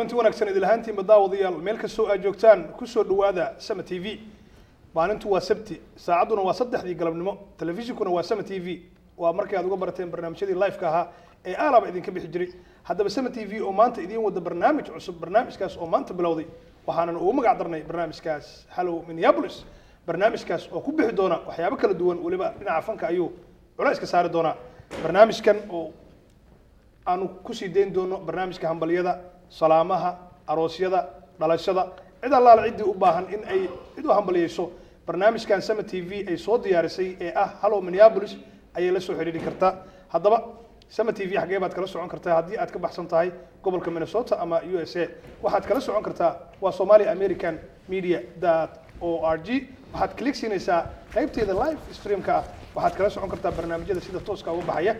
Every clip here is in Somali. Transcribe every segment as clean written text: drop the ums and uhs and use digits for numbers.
Kulanti wanaagsan idil ahaantiinba daawadayaal, meel kastoo aad joogtaan kusoo dhawaada Sama TV. Maalintu waa Sabti, saacadduna waa 3dii galabnimo, telefishinkuna waa Sama TV. Waa markii aad uga barateen barnaamijyadii live-ka ahaa ee aalaba idinka bixi jiray. Haddaba Sama TV oo maanta idiin wada barnaamij cusub, barnaamijkaas oo maanta bilowday, waxaanan ugu magac darnay barnaamijkaas Hallow Minneapolis. Barnaamijkaas oo ku bixi doona waxyaabo kala duwan, weliba dhinaca fanka ayuu culayska saari doonaa. Barnaamijkan oo aanu kusii dayn doono barnaamijka hambalyada, salaamaha, aroosyada, dhalashada, cid allaala ciddii u baahan in ay cid u hambalyeyso, barnaamijkan Sama TV ay soo diyaarisay ee ah Hallow Minneapolis ayay la soo xidhiidhi kartaa. Haddaba Sama TV xaggee baad kala socon kartaa haddii aad ka baxsan tahay gobolka Minnesota ama USA? Waxaad kala socon kartaa waa somaliamericanmedia.org. Waxaad click siinaysaa qaybteeda live streamka ah. Waxaad kala socon kartaa barnaamijyada sida tooska uga baxaya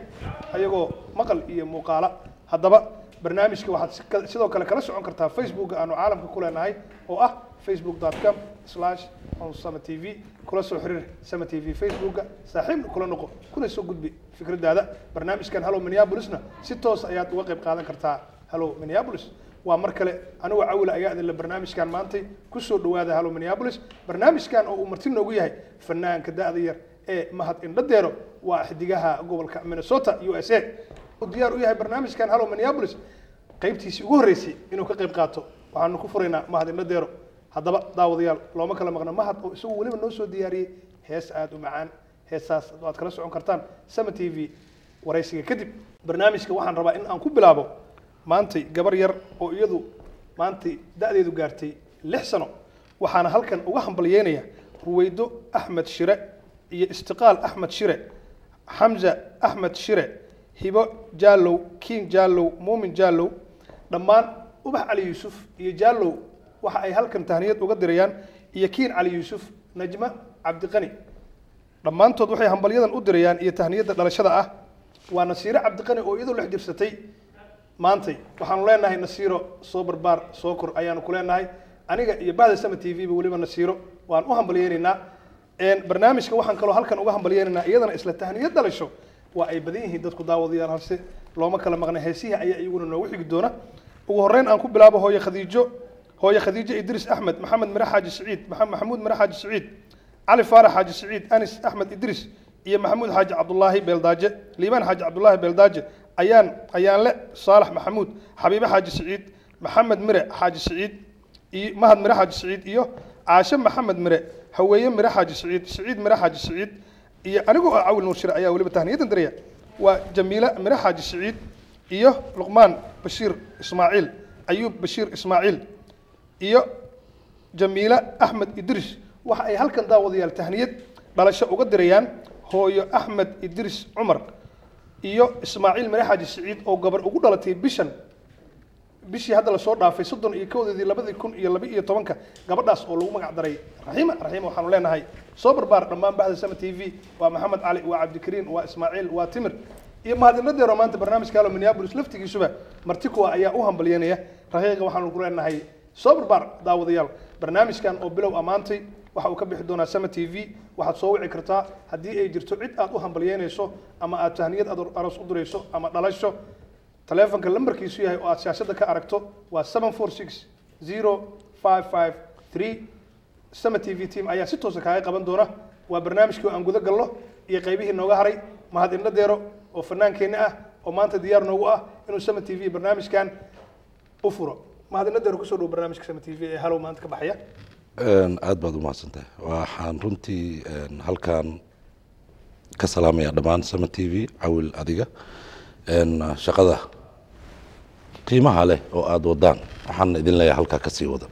ayagoo maqal iyo muuqaala. Haddaba barnaamijka waxaad sidoo kale kala socon kartaa Facebook aanu caalamka ku leenahay oo ah facebook.com/onSamaTV. Kula soo xiriir Sama TV Facebooka, saaxiibna kula noqo, kuna soo gudbi fikradaada. Barnaamijkan Hallow Minneapolisna si toos ayaad uga qayb qaadan kartaa. Hallow Minneapolis waa mar kale anigoo Cawila ayaa idinle barnaamijkan maantay kusoo dhawaada Hallow Minneapolis, barnaamijkan oo uu marti noogu yahay fanaanka da'da yar ee Mahad Indhadeero, waa xidigaha gobolka Minnesota, USA. Uu diyaar u yahay barnaamijkan Hallow Minneapolis qaybtiisii ugu horreysay inuu ka qayb qaato. Waxaanu ku furaynaa Mahad Indhadeero. Haddaba daawadayaal, looma kala maqno Mahad oo isagu weliba noo soo diyaariyey hees aada u macaan. Heesaas aad kala socon kartaan Sama TV waraysiga kadib. Barnaamijka waxaan rabaa in aan ku bilaabo maantay gabar yar oo iyadu maantay da'deedu gaartay 6 sano. Waxaana halkan uga hambalyeynaya Ruweydo Axmed Shire iyo Istiqaal Axmed Shire, Xamza Axmed Shire, Hibo Jaalow, Kiin Jaalow, Muumin Jaalow, dhammaan Ubax Cali Yuusuf iyo Jaalow. Waxa ay halkan tahniyad uga dirayaan iyo Kiin Cali Yuusuf, Najma Cabdiqani. Dhammaantood waxay hambalyadan u dirayaan iyo tahniyadda dhalashada ah waa Nasiiro Cabdiqani oo iyadoo 6 jirsatay maantay. Waxaanu leenahay Nasiiro, soo barbaar, soo kor ayaanu ku leenahay aniga iyo bahda Sama TV ba. Weliba Nasiiro waan u hambalyeynaynaa. Barnaamijka waxaan kaloo halkan uga hambalyeynaynaa iyadana isla tahniyad dhalasho. Waa ay badan yihiin dadku daawadayaal, halse looma kala maqnay, heesihii ayaa iyaguna noogu xigi doona. Ugu horreyn aan ku bilaabo hooye Khadiijo, hooye Khadiijo Idriis Axmed, Maxamed Mire Xaaji Siciid, Maxamuud Mire Xaaji Siciid, Cali Faarax Xaaji Siciid, Anis Axmed Idriis iyo Maxamuud Xaaji Cabdulaahi Beeldaaje, Liibaan Xaaji Cabdulaahi Beeldaaje, ayaan Ayaanle Saalax Maxamuud, Xabiibe Xaaji Siciid, Maxamed Mire Xaaji Siciid iyo Mahad Mire Xaaji Siciid iyo Caashe Maxamed Mire, Haweeye Mire Xaaji Siciid, Siciid Mire Xaaji Siciid iyo anigoo ah Cawil Nuur Shire ayaa weliba tahniyadan diraya. Waa Jamiila Mire Xaaji Siciid iyo Luqmaan Bashiir Ismaaciil, Ayuub Bashiir Ismaaciil iyo Jamiila Axmed Idriis. Waxa ay halkan daawadayaal tahniyad dhalasho uga dirayaan hooyo Axmed Idriis Cumar iyo Ismaaciil Mire Xaaji Siciid oo gabar ugu dhalatay bishan, bishii hadda lasoo dhaafay 31deedii 2012-ka, gabadhaas oo lagu magac daray Raxiima. Raxiima waxaanu leenahay soo barbaar. Dhammaan bahda Sama TV waa Maxamed Cali, waa Cabdikariin, waa Ismaaciil, waa Timir iyo Mahadinadeero maanta barnaamijka Hallow Minneapolis laftigiisuba marti kuwa ayaa u hambalyanaya. Raxiiqa waxaanu ku leenahay soo barbaar. Daawadayaal, barnaamijkan oo bilow ammaantay waxa uu ka bixi doonaa Sama TV. Waxaad soo wici kartaa haddii ay jirto cid aad u hambalyeynayso ama aad tahniyad aroos u dirayso ama dhalasho. Taleefonka lambarkiisu yahay oo aad shaashadda ka aragto waa 7460553. Sama TV team ayaa si toosa kaaga qaban doona. Waa barnaamijkii oo aan guda galno iyo qaybihii nooga haray Mahad Indhadeero oo fanaankeenna ah oo maanta diyaar noogu ah inuu Sama TV barnaamijkan u furo. Mahad Indhadeero, kusoo dhow barnaamijka Sama TV ee Hallow maanta ka baxaya. Aad baad u mahadsantahay. Waxaan runtii halkan ka salaamaya dhammaan Sama TV, Cawil, adiga shaqada qiimaha leh oo aada wadaan. Waxaan idin leeyahay halkaa kasii wada.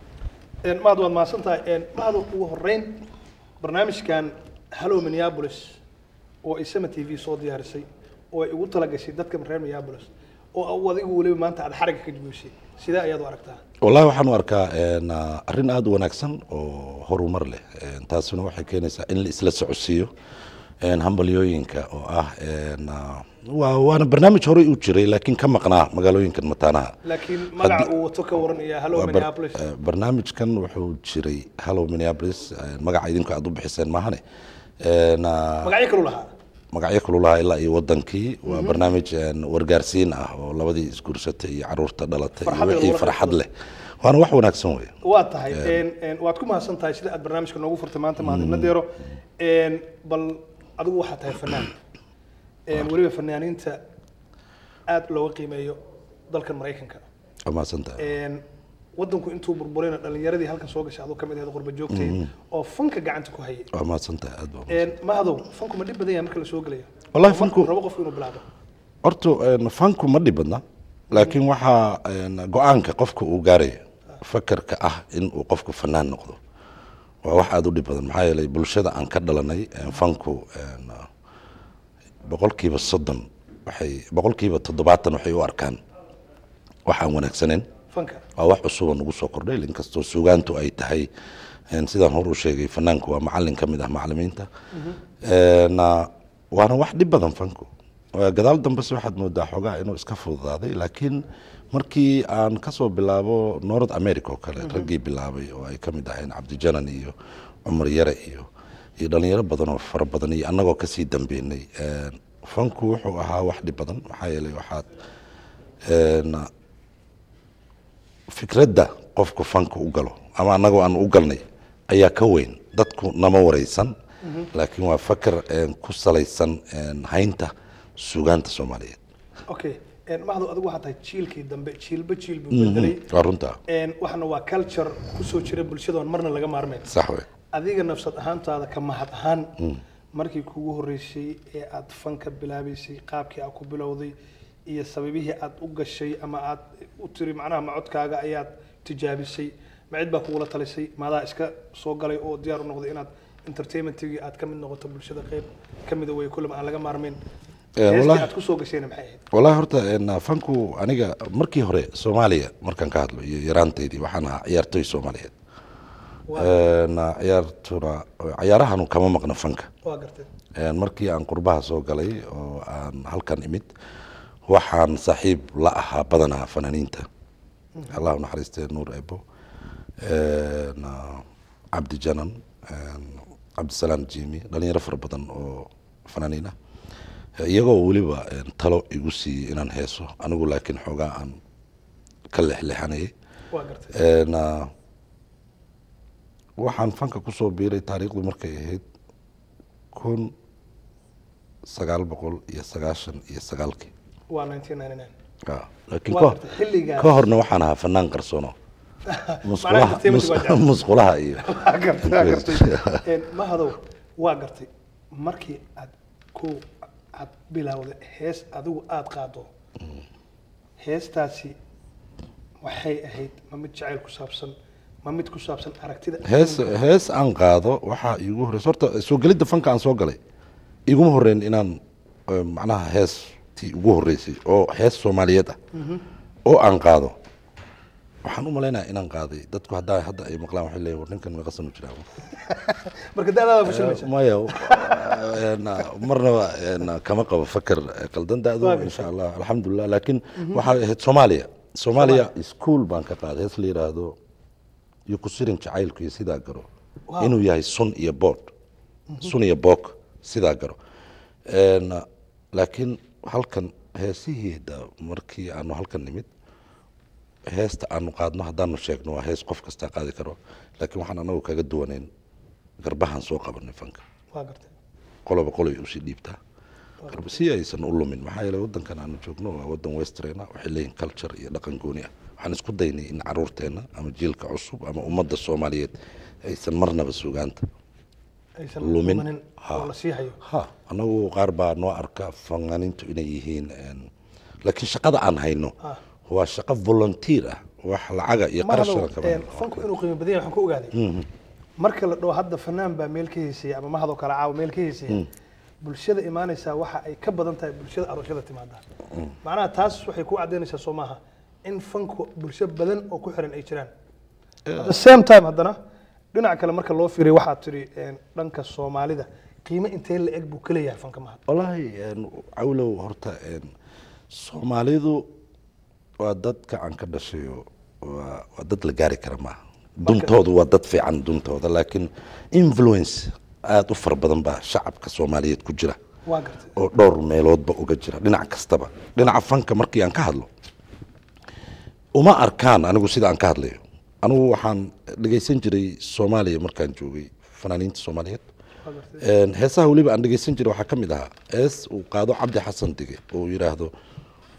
Mahad, waad mahadsan tahay. Mahad, ugu horeyn barnaamijkan Hallow Minneapolis oo ay Sama TV soo diyaarisay oo ay ugu talagashay dadka reer Minneapolis oo adigu weliba maanta aad xarigga ka jibisay, sidee ayaad u aragtaa? Wallahi waxaan u arkaa arrin aada u wanaagsan oo horumar leh. Taasina waxay keenaysaa in la isla socodsiiyo hambalyooyinka oo ah waana barnaamij horey u jiray laakiin ka maqnaa magaalooyinkan mataanaha. Laakiin magaca uu wato ka waran iyo Hallow Minneapolis? Barnaamijkan wuxuu jiray Hallow Minneapolis, magaca idinku aad u bixiseen maahane. Magacyo kalu lahaa. Magacyo kululaha ilaa iyo wadankii waa barnaamij wargaarsiin ah oo labadii isguursatay iyo caruurta dhalatay iyo Farxad leh wixii lagula farxad leh, waana wax wanaagsan wey. Waa tahay, waad ku mahadsan tahay sida aad barnaamijka noogu furtay maanta, Mahad Ibna Deero. Bal adigu waxaa tahay fanaan, weliba fanaaniinta aad looga qiimeeyo dalkan Maraykanka. Waa mahadsan tahay. Wadanku intuu burburayna dhalinyaradii halkan soo gashay aduu ka mid ahayd, qurba joogtay oo fanka gacanta ku hayay. Waa mahadsan tahay, aad baa. Mahadow, fanku ma dhib badan yahay marka la soo gelayo? Wallahi Markuu rabo qofku inuu bilaabo. Horta fanku ma dhib badna, laakiin waxaa go-aanka qofka uu gaarayo, fakarka ah in uu qofku fanaan noqdo, waa wax aada u dhib badan, maxaa yeelay bulshada aan ka dhalanay fanku 30% waxay, 70% waxay u arkaan wax aan wanaagsaneyn. Fanka. Waa wax cusuba nagu soo kordhay, inkastoo suugaantu ay tahay, sidaan hor u sheegay, fanaanku waa macalin ka mid ah macalimiinta. Waana wax dhib badan fanku. Gadaal dambese waxaad moodaa xoogaa inuu iska fududaaday, laakiin markii aan kasoo bilaabo North America oo kale, raggii bilaabay oo ay ka mid ahayn Cabdijanan iyo Cumar Yare iyo dhalinyaro badan oo fara badan iyo annagoo kasii dambeynay, fanku wuxuu ahaa wax dhib badan, maxaa yeelay waxaad fikradda qofku fanka u galo ama annagoo aan u galnay ayaa ka weyn. Dadku nama wareysan, laakiin waa fakar ku salaysan haynta suugaanta Soomaaliyeed. Okay, Mahdow, adigu waxaa tahay jiilkii dambe, jiilba jiil buu bedelay. Waa runta. Waxana waa culture kusoo jira bulshada oon marna laga maarmayn. Sax wey. Adiga nafsad ahaantaada, ka Mahad ahaan, markii kugu horreysay ee aad fanka bilaabaysay, qaabkii aad ku bilowday iyo sababihii aad u gashay ama aad u tiri, macnaha ma codkaaga ayaad tijaabisay, ma cid baa kugula talisay, maadaa iska soo galay oo diyaar u noqday inaad entertainmentigii aad ka mid noqoto, bulshada qayb ka mida wey kullama aan laga maarmayn? Heestii aad kusoo gashayna maxay ahayd? Wallahi horta fanku aniga markii hore Soomaaliya markaan ka hadlo iyo yaraantaydii, waxaan ahaa ciyaartoy Soomaaliyeed. Ciyaartuna ciyaarahanu kama maqna fanka. Waa gartay. Markii aan qurbaha soo galay oo aan halkan imid, waxaan saaxiib la ahaa badanaa fanaaniinta, Allah u naxariistee Nuur Ebo, Cabdi Janan, Cabdisalaam Jimi, dhalinyaro fara badan oo fanaaniin ah, iyagoo weliba talo igu siiyey inaan heeso anigu, laakiin xoogaa aan ka lexleexanayay. Waa gartay. Waxaan fanka kusoo biiray taariikhdu markay ahayd 1999-kii. Waa 1999. Laakiin Waa gartay xilligaas. Ka horna waxaan ahaa fanaan qarsoono, musqulaha entertainment waa jecel. Musqulaha iyo Waa gartay, waa gartay. Mahadow, waa gartay, markii aad ko aad bilowday hees adigu aad qaado, heestaasi waxay ahayd ma mid jacayl ku saabsan, ma mid ku saabsan aragtida? Hees aan qaado waxaa iigu horeysa, horta soo gelidda fanka aan soo galay iguma horeyn inaan macnaha heestii ugu horeysay oo hees Soomaaliyeed ah oo aan qaado, waxaan u malaynayaa inaan qaaday, dadku haddaa hadda ay maqlaan waxay leeyihin, "War ninkan meeqa sano jiraa?" Marka da'daada fashilmaysa. Maya, marnaba kama qabo fakar qaldan da'du. Waa gartay. Insha Allah, alxamdulilah, laakiin waxay ahayd Soomaaliya school baan ka qaaday hees la yidhaahdo iyo ku sirin jacaylku iyo sidaa garo inuu yahay sun iyo bood, sun iyo boog, sidaa garo. Laakiin halkan heesihii markii aanu halkan nimid, heesta aanu qaadno haddaanu sheegno waa hees qof kastaa qaadi karo, laakiin waxaan anagu kaga duwanayn garbahan soo qabanay fanka. Waa gartay. Qoloba qolay usii dhiibtaa garba si aysan u lumin, maxaa yeelay waddankan aanu joogno waa waddan western ah, waxay leeyihin culture iyo dhaqan gooni ah. Waxaan isku daynay in caruurteenna ama jiilka cusub ama ummadda Soomaaliyeed aysan marnaba sugaanta aysan lumin. lumanin oo la sii hayo. Ha, anagu qaar baa noo arka fanaaniintu inay yihiin laakiin shaqada aan hayno waa shaqo volunteer ah, wax lacaga iyo Mahadow, qarashana kama hayno. Fanku inuu qiimo badan yahay waxaan ku ogaaday marka la dhaho hadda fanaan baa meel ka heysaya ama Mahadoo kale caawa meel ka heysaya, bulshada imaanaysaa waxa ay ka badan tahay bulshada aroosyada timaada. Macnaha taas waxay ku caddaynaysaa, soo maaha, in fanku bulsho badan oo ku xiran ay jiraan? At the same time, haddana dhinaca kale marka loo fiiriyo, waxaad tiri dhanka Soomaalida qiimo intee la eg buu ka leeyahay fanka, Mahad? Wallaahi cawlow, horta Soomaalidu waa dadka aan ka dhashayo, waa dad la gaari kara maaha. Duntoodu waa dad fiican duntooda, laakiin influence aada u fara badan baa shacabka Soomaaliyeed ku jira. Waa gartay. Oo dhowr meeloodba uga jira dhinac kastaba. Dhinaca fanka markii aan ka hadlo, uma arkaan anigu sida aan ka hadlayo. Anigu waxaan dhegaysan jiray Soomaaliya markaan joogay fanaaniinta Soomaaliyeed. Waa gartay. Heesaha weliba aan dhegaysan jiray waxaa ka mid ahaa hees uu qaado Cabdi Xasan Dige oo uu yidhaahdo,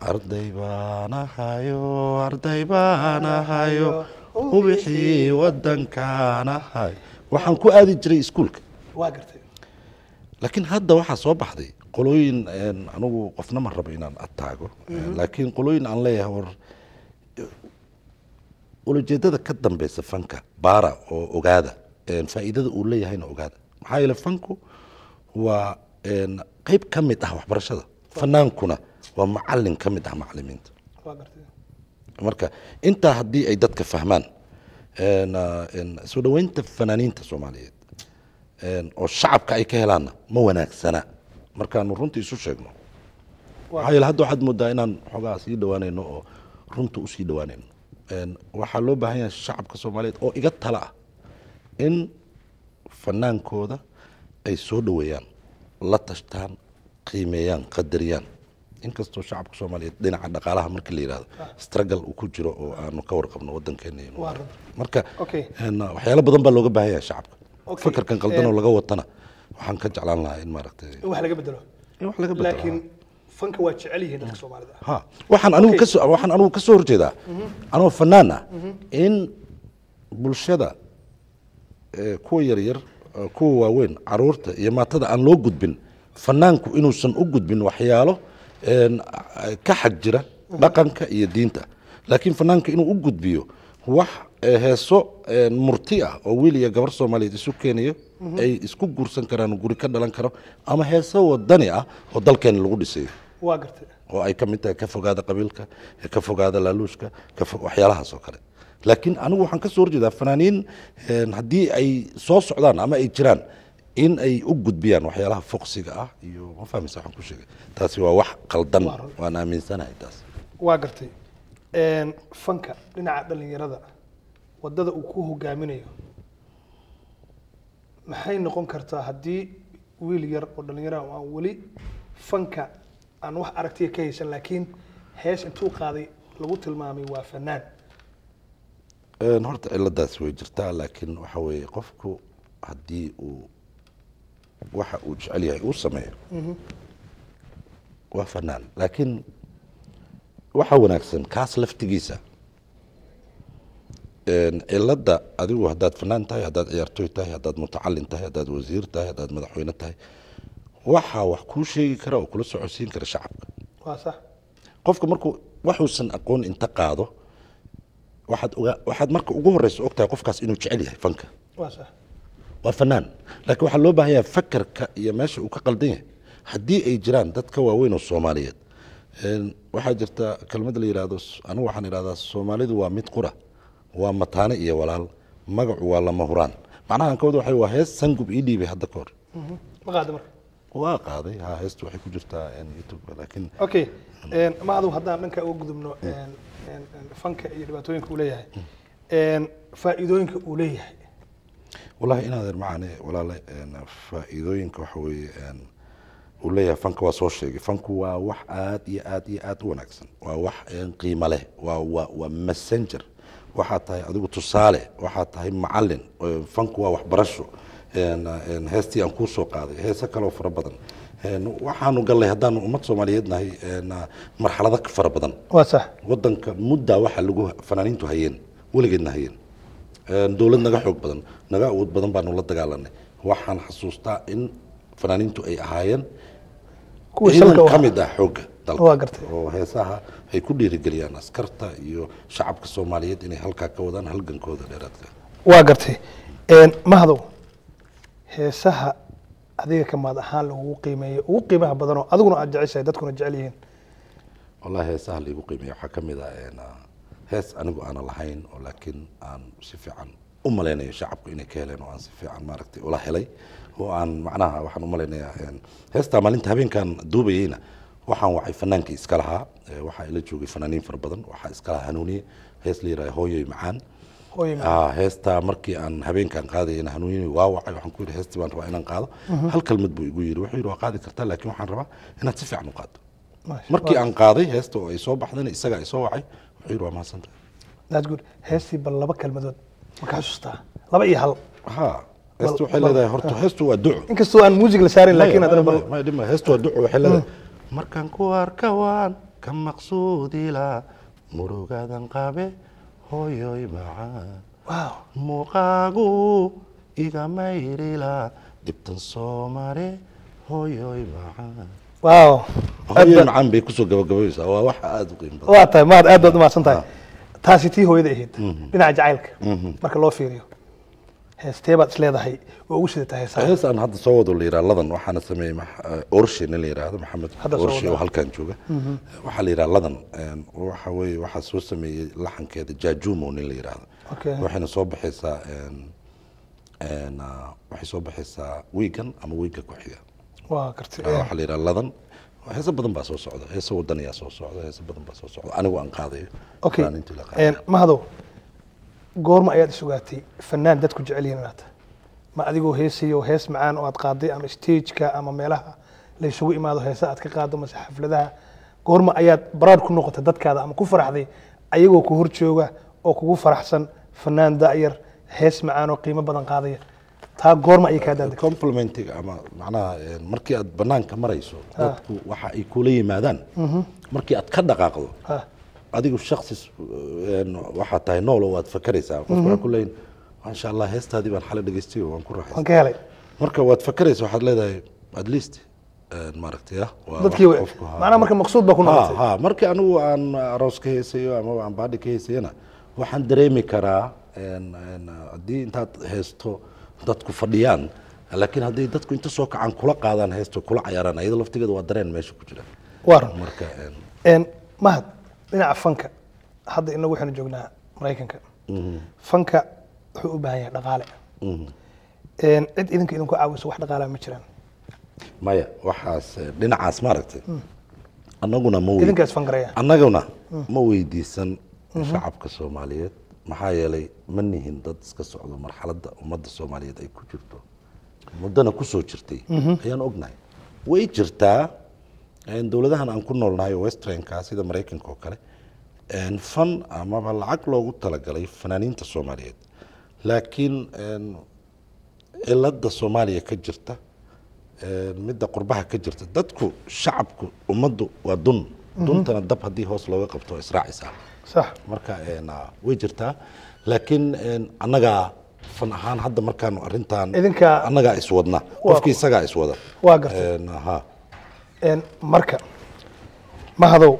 "Arday baan ahayo, arday baan ahayo, ubixii wadankaan ahay." Waxaan ku aadi jiray iskuulka. Waa gartay. Laakiin hadda waxaa soo baxday qolooyin, anigu qofna ma rabo inaan ataago, laakiin qolooyin aan leeyahay, war ulajeedada ka dambeysa fanka baara oo ogaada, faa'iidada uu leeyahayna ogaada. Maxaa yeele fanku waa qayb ka mid ah waxbarashada, fanaankuna waa macalin ka mid ah macalimiinta. Waa gartay. Marka intaa haddii ay dadka fahmaan, soo dhoweynta fanaaniinta Soomaaliyeed oo shacabka ay ka helaanna ma wanaagsana markaanu runta isu sheegno. Maxaa yeele hadda waxaad moodaa inaan xoogaa sii dhawaanayno oo runta usii dhawaanayno. Waxaa loo baahan yahay shacabka Soomaaliyeed oo iga tala ah in fanaankooda ay soo dhoweeyaan, la tashtaan, qiimeeyaan, qadariyaan, inkastoo shacabka Soomaaliyeed dhinaca dhaqaalaha marka la yidhahdo struggle uu ku jiro oo aanu ka warqabno wadankeena Waa run. Marka waxyaalo badan baa looga baahan yahay shacabka. Fakarkan qaldan oo laga watana waxaan ka jeclaan lahaa in maaragtay in wax laga bedelo. In wax laga bedelo. Laakiin fanka waa jecel yihiin dadka Soomaalida. Ha, waxaan anigu kasoo waxaan anigu kasoo horjeedaa anoo fanaan ah in bulshada, kuwa yaryar, kuwa waaweyn, caruurta iyo maatada aan loo gudbin, fanaanku inuusan u gudbin waxyaalo ka xag jira dhaqanka iyo diinta, laakiin fanaanka inuu u gudbiyo wax heeso murti ah oo wiil iyo gabar Soomaaliyeed isu keenayo, ay isku guursan karaan, guri ka dhalan karo, ama heeso wadani ah oo dalkeena lagu dhisayo. Waa gartay. Oo ay ka mid tahay ka fogaada qabiilka, ka fogaada laaluushka, waxyaalahaas oo kale. Laakiin anigu waxaan ka soo horjeedaa fanaaniin, haddii ay soo socdaan ama ay jiraan, in ay u gudbiyaan waxyaalaha foqsiga ah iyo, ma fahmaysa waxaan ku sheegay? Taasi waa wax qaldan. Waa run. Waan aaminsanahay taas. Waa gartay. Fanka dhinaca dhalinyarada wadada uu ku hogaaminayo maxay noqon kartaa haddii wiil yar oo dhalinyaro ah oo aan weli fanka aan wax aragtiya ka haysan, laakiin hees intuu qaaday lagu tilmaamay waa fanaan? Horta ciladaas way jirtaa, laakiin waxa weeye qofku haddii uu waxa uu jecel yahay uu sameeyo waa fanaan. Laakiin waxa wanaagsan kaas laftigiisa, cilada adigu haddaad fanaan tahay, haddaad ciyaartoy tahay, haddaad mutacalin tahay, haddaad wasiir tahay, haddaad madaxweyne tahay, waxaa wax kuu sheegi kara oo kula socodsiin kara shacabka. Waa sax. Qofka markuu waxuusan aqoon inta qaado, waxaad ogaa, waxaad marka ugu horeysa ogtahay qofkaas inuu jecel yahay fanka. Waa sax. Waa fanaan, laakiin waxaa loo baahan yahay fakarka iyo meesha uu ka qaldan yahay haddii ay jiraan dad ka waaweyn oo Soomaaliyeed. Waxaa jirta kelmad la yidhahdo, anigu waxaan idhahdaa, "Soomaalidu waa mid qura, waa mataane iyo walaal, magacu waa lama huraan." Macnaha aan ka wada waxay waa hees Sangub ii dhiibay hadda ka hor. Ma qaada marka? Waa qaaday, ha. Heestu waxay ku jirtaa YouTube, laakiin Okay, mahadu, haddaan dhanka uga gudubno fanka iyo dhibaatooyinka uu leeyahay, faa'iidooyinka uu leeyahay. Wallahi inaadeer macaane walaale, faa'iidooyinka waxa weeye uu leeyahay fanka waa soo sheegay. Fanku waa wax aad iyo aad iyo aad u wanaagsan, waa wax qiimo leh, waa messenger. Waxaa tahay adigu tusaale, waxaa tahay macalin. Fanku waa waxbarasho. Heestii aan kuu soo qaaday, heese kaloo fara badan. Waxaanu gallay haddaanu ummad Soomaaliyeed nahay marxalado fara badan. Waa sax. Wadanka muddaa waxaa lagu fanaaniintu hayeen, weligeedna hayeen. Dowlad naga xoog badan, naga awood badan baanu la dagaalanay. Waxaan xasuustaa in fanaaniintu ay ahaayeen kuwa ciidan salka u ka ahaa. mid ah xoogga dalka. Waa gartay. Oo heesaha ay ku dhiirigeliyaan askarta iyo shacabka Soomaaliyeed inay halkaa ka wadaan halgankooda dheeraadka. Waa gartay. Mahdow, heesaha adiga kamaad ahaan lagugu qiimeeyo ugu qiimaha badanoo adiguna aad jeceshahay, dadkuna jecel yihiin? Wallahi heesaha laigu qiimeeya waxaa ka mid ah hees anigu aanan lahayn oo laakiin aan si fiican u malaynayo shacabku inay ka heleen, oo aan si fiican maaragtay ula helay, oo aan macnaha waxaan u malaynayaa heestaa maalinta habeenkan duubayeyna waxaan wacay fanaankii iska lahaa. Waxaa ila joogay fanaaniin fara badan. Waxaa iska lahaa Hanuuniye, hees la yidhaha "Hooyoy Macaan". Hooyo macaan. Heestaa markii aan habeenkan qaadayna Hanuunini waa wacay, waxaan ku yidhi heestii baan rabaa inaan qaado. Hal kelmad buu igu yidhi, wuxuu yidhi waa qaadi kartaa, laakiin waxaan rabaa inaad si fiican u qaado. Markii aan qaaday heesta oo ay soo baxdayna isagaa ay soo wacay, wuxuu yidhi waa mahadsantahay. That's good. Heestii bal laba kelmadood ma ka xasuustaa, laba iyo hal? Ha, heestu waxay leedahay, horta heestu waa duco. Inkastoo aan muusig la saarin, laakiin haddana bal. Ma dhima, heestu waa duco. Waxay leedahay markaan ku arka waan ka maqsuudila murugadan qabe hooyoy macaan, muuqaagu igamayrila dhibtan soo mare hooyoy macaan. Hooyoy macaan bay kusoo gabagabaysaa, waa wax aada u qiimo badan. Waa tahay Mahad, aad baad umahadsan tahay. Taasi tii hooyada ahayd. Dhinaca jacaylka marka loo fiiriyo, heestee baad isleedahay oo ugu sidataa heesaha? Hees aan hadda soo wado la yidhaha Ladan, waxaana sameeyey Orshe nin la yidhaahdo, Maxamed Hadda soo Orshe oo wadaa. halkan jooga. Waxaa la yidhaha Ladan. Waxa weeye waxaa soo sameeyey laxankeeda Jajumo nin la yidhaahdo. Waxayna soo baxaysaa waxay soo baxaysaa wiigan ama wiigga ku xiga. Waa gartay. Waxaa la yidhaha Ladan. Heeso badan baa soo socda, heeso wadaniyaa soo socda, heeso badan baa soo socda anigu aan qaadayo. Fanaaniintu ila qaadayo. Mahadow, goorma ayaad isugaatay fanaan dadku jecel yihiin inaad tahay? Ma adigoo heesayo hees macaan oo aad qaaday ama stageka ama meelaha la isugu imaado heesa aad ka qaado, mase xafladaha? Goorma ayaad baraar ku noqotay dadkaada ama ku faraxday ayagoo ku hor jooga oo kugu faraxsan fanaan da'yar hees macaan oo qiimo badan qaadaya? Taa goorma ayay kaa daadegtay? Complimentiga ama macnaha markii aad banaanka marayso dadku waxa ay kula yimaadaan, markii aad ka dhaqaaqdo adigu shaksi waxaad tahay nool oo waad fakaraysaa. Qofku waxay ku leeyihin maasha Allah, heestaadii baan xalay dhegaystay oo waan ku raaxaystay, waan ka helay. Marka waad fakaraysa, waxaad leedahay at least maaragtay waa dadkii wax qofku macnaha marka maqsuud baa ku noqotay. Ha, markii anigu aan aroos ka heesayo ama aan baadhi ka heesayana waxaan dareemi karaa haddii intaad heesto dadku fadhiyaan, laakiin haddii dadku inta soo kacaan kula qaadaan heesto, kula cayaaraan, iyada laftigeeda waa dareen meesha ku jira. Waa run. Marka Mahad, dhinaca fanka hadda inagu waxaynu joognaa Maraykanka. Fanka wuxuu u baahan yahay dhaqaale. Cid idinka idinku caawiso wax dhaqaalaa ma jiraan? Maya, waxaas dhinacaas maaragtay annaguna ma idinkaas fangareeya. Annaguna ma weydiisan shacabka Soomaaliyeed, maxaa yeelay ma nihin dad iska socdo. Marxaladda ummadda Soomaaliyeed ay ku jirto muddana kusoo jirtay ayaan ognahay. Way jirtaa dowladahan aan ku noolnahay oo westernka sida Maraykanka oo kale fan amaba lacag loogu talagalay fanaaniinta Soomaaliyeed, laakiin cilada Soomaaliya ka jirta midda qurbaha ka jirta, dadku shacabku ummaddu waa dun, duntana dab haddii hoos looga qabto waa israacaysaa. Marka way jirtaa, laakiin annagaa fan ahaan hadda markaanu arrintan annagaa iswadna, qofkii isagaa iswada. Waa gartay. Ha. Marka Mahadow,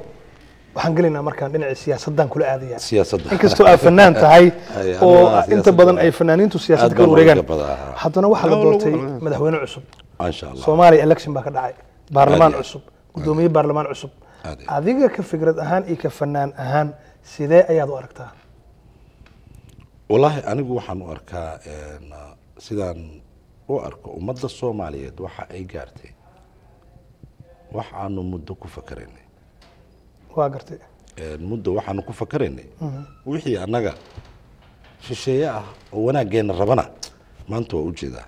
waxaan gelaynaa markaan dhinaca siyaasaddan kula aadaya. Siyaasadda. Inkastoo aad fanaan tahay Ay, oo aniga inta siyaasadda badan ay fanaaniintu siyaasadda aad kala baan wareegaan, looga badaa. haddana waxaa la Loo- doortay madaxweyne cusub. Insha Allah. Soomaaliya election baa ka dhacay, baarlamaan Aad iyo aad. cusub, guddoomiye baarlamaan cusub. Aad iyo aad. Adiga ka fikrad ahaan iyo ka fanaan ahaan sidee ayaad u aragtaa? Wallaahi anigu waxaan u arkaa sidaan u arko ummadda Soomaaliyeed waxa ay gaartay wax aanu muddo ku fakaraynay. Waa gartay. Muddo waxaanu ku fakaraynay wixii annaga shisheeye ah oo wanaaggeena rabana maanta waa ujeedaa.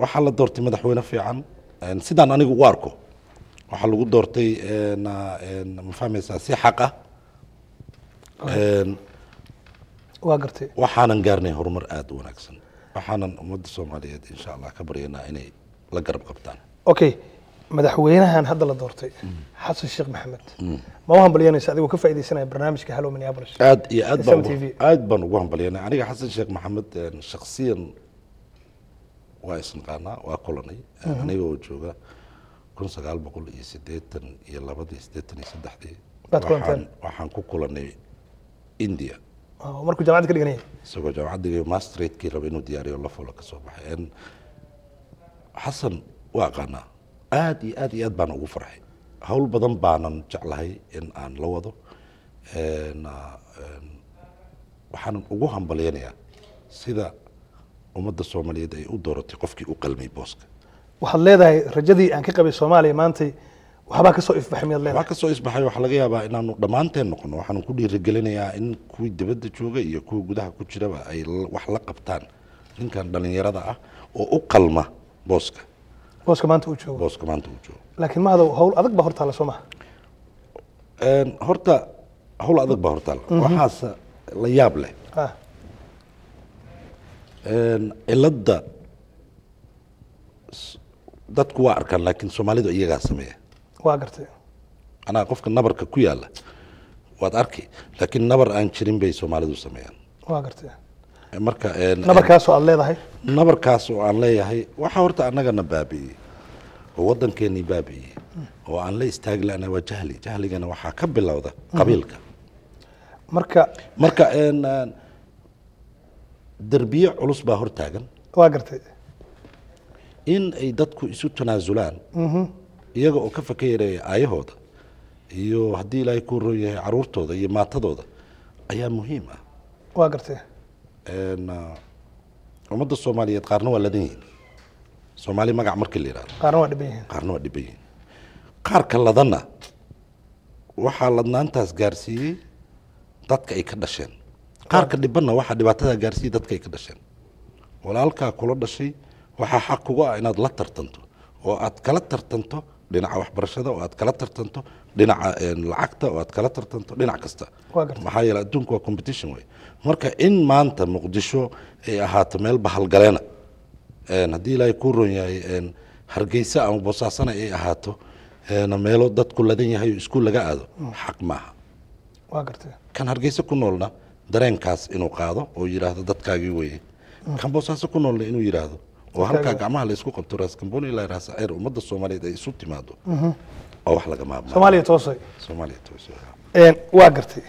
Waxaa la doortay madaxweyne fiican. Sidaan anigu u arko waxaa lagu doortay ma fahmaysaa, si xaq ah. Waa gartay. Waxaanan gaarnay horumar aada u wanaagsan, waxaanan ummadda Soomaaliyeed insha Allah ka baryaynaa inay la garab qabtaan. Okay, madaxweynahan hadda la doortay, Xasan Sheekh Maxamed, ma u hambalyanaysa adigoo ka faaidaysanaya barnaamijka Hallo Minneapolis? Aad iyo aad baan SM TV. Aad baan ugu hambalyanay. Aniga Xasan Sheekh Maxamed shakhsiyan waa isnaqaanaa, waa kulanay aniga oo jooga 1982-dii, 83-dii. Baad kulanteen? Waxaan ku kulanay India. Oo markuu jaamacadda ka dhiganayay. Isagoo jaamacadda masteradkii raba inuu diyaariyo Lafolo ka soo baxay. Xasan waa aqaanaa, aad iyo aad iyo aad baan ugu farxay. Hawl badan baanan jeclahay in aan la wado. Waxaanan ugu hambalyanayaa sida ummadda Soomaaliyeed ay u dooratay qofkii u qalmay booska. Waxaad leedahay rajadii aan ka qabay Soomaaliya maantay Waxbaa kasoo ifbaxay miyaad leedahay? Waxaa kasoo isbaxay, waxaa laga yaabaa inaanu dhammaanteen noqono. Waxaanu ku dhiirigelinayaa in kuwii dibadda jooga iyo kuwa gudaha ku jiraba ay wax la qabtaan ninkan dhalinyarada ah oo u qalma booska. Booska maanta uu joogo. Booska maanta uu joogo. Laakiin Mahadow, hawl adag baa hortaalla, soo maha? Horta hawl adag baa hortaalla, waxaase la yaab leh cilada dadku waa arkaan, laakiin Soomaalidu iyagaa sameeya. Waa gartay. Anaa qofka nabarka ku yaala waad arki, laakiin nabar aan jirin bay Soomaalidu sameeyaan. Waa gartay. Marka nabarkaasoo aad leedahay? Nabarkaas oo aan leeyahay, waxaa horta annagana baabi'iyey oo waddankeenii baabi'iyey oo aan la istaagi la'na waa jahli. Jahligana waxaa ka bilowda qabiilka. Marka Marka derbiye culus baa hortaagan. Waa gartay. In ay dadku isu tanaasulaan iyaga oo ka fakeraya aayahooda iyo haddii Ilaahay kuu roon yahay caruurtooda iyo maatadooda ayaa muhiim ah. Waa gartay. Ummadda Soomaaliyeed qaarna waa ladan yihiin, Soomaali magac markii la yidhahdo. Qaarna waa dhiban yihiin. Qaarna waa dhiban yihiin. Qaarka ladanna waxaa ladnaantaas gaarsiiyey dadka ay ka dhasheen, qaarka dhibanna waxaa dhibaatada gaarsiiyey dadka ay ka dhasheen. Walaalkaa kula dhashay waxaa xaq kuga ah inaad la tartanto oo aad kala tartanto dhinaca waxbarashada, oo aad kala tartanto dhinaca lacagta, oo aad kala tartanto dhinac kasta. Waa gartay. Maxaa yeelay adduunku waa competition wey. Marka in maanta Muqdisho ay ahaato meel bahalgaleena, haddii Ilaahay kuu roon yahay Hargeysa ama Boosaasana ay ahaato meelo dadku ladan yahay oo iskuul laga aado, xaq maaha. Waa gartay. Kan Hargeysa ku noolna dareenkaas inuu qaado oo yidhaahdo dadkaagii weye, kan Boosaaso ku noolna inuu yidhaahdo, oo halkaa gacmaha la isku qabto, Raas Kambooni ilaa Raas Ceyr ummadda Soomaaliyeed ay isu timaado oo wax laga maarmaan. Soomaaliya toosay. Soomaaliya toosay. Waa gartay.